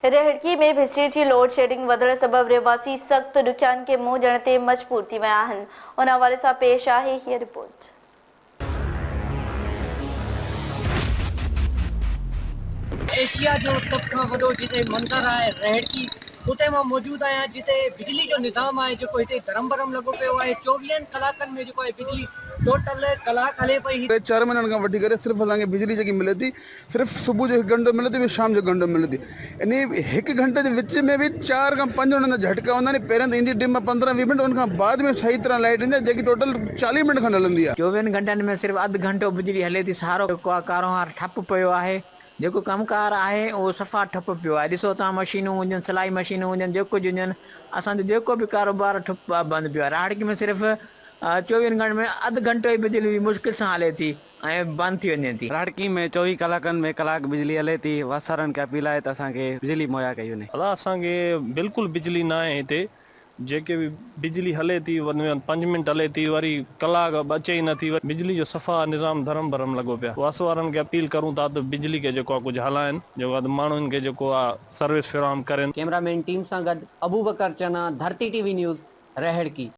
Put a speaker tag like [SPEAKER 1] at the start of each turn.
[SPEAKER 1] رهڙڪي ۾ بجلي جي لوڊشيڊنگ وڌڻ سبب رهواسي سخت ڏکيائين کي منهن ڏيڻ تي مجبور ٿي ويا آهن. ان حوالي سان پيش آهي هيء رپورٽ.
[SPEAKER 2] ايشيا جو سڀ کان وڏو جتي مندر آهي رهڙڪي اتي مان موجود آهيان جتي بجلي جو نظام آهي جيڪو هتي درم برم لڳو پيو آهي چوويهن ڪلاڪن ۾ جيڪو آهي بجلي ٽوٽل ڪلاڪ هلي پئي.
[SPEAKER 3] ٽي چار مهينن کان وٺي ڪري صرف اسان کي بجلي جيڪي ملي ٿي صرف صبح جو هڪ گهنٽو ملي ٿي ٻيو شام جو گهنٽو ملي ٿي انهي هڪ گهنٽي جي وچ ۾ به چار کان پنج انهن جا جهٽڪا هوندا آهن پهريان ته ايندي ڊم 15 20 منٽ ان کان بعد ۾ صحيح طرح لائيٽ ايندي آهي جيڪي ٽوٽل 40 منٽ کن هلندي آهي.
[SPEAKER 4] چوويهن گهنٽن ۾ صرف اڌ گهنٽو بجلي هلي ٿي سارو ڪاروهنوار ٺپ پيو آهي جيڪو ڪم ڪار آهي اهو صفا ٺپ پيو آهي ڏسو توهان مشينون هجن سلائي مشينون هجن جيڪو ڪجهه هجن اسان جو جيڪو به ڪاروبار ٺپ بند پيو آهي راهڙڪي ۾ صرف چوويهن گهنٽن ۾ اڌ گهنٽو ئي بجلي مشڪل سان هلي ٿي.
[SPEAKER 5] ۽ بند ٿي وڃي ٿي.
[SPEAKER 6] راڙڪي ۾ 24 ڪلاڪن ۾ ڪلاڪ بجلي هلي ٿي، واس وارن کي اپيل آهي ته اسان کي بجلي مهيا ڪئي وڃي.
[SPEAKER 7] ادا اسان کي بلڪل بجلي ناهي هتي جيڪي به بجلي هلي ٿي وڌ ۾ وڌ پنج منٽ هلي ٿي وري ڪلاڪ اچي ئي نٿي بجلي جو صفا نظام درهم برهم لڳو پيو واس وارن کي اپيل ڪرون ٿا ته بجلي کي جيڪو آ ڪجهه هلائن جيڪو آ ته ماڻهن کي جيڪو آ سروس فراهم ڪرين.
[SPEAKER 2] ڪئميرا مين ٽيم سان گڏ Abubakar Channa, Dharti T V news, Raharki.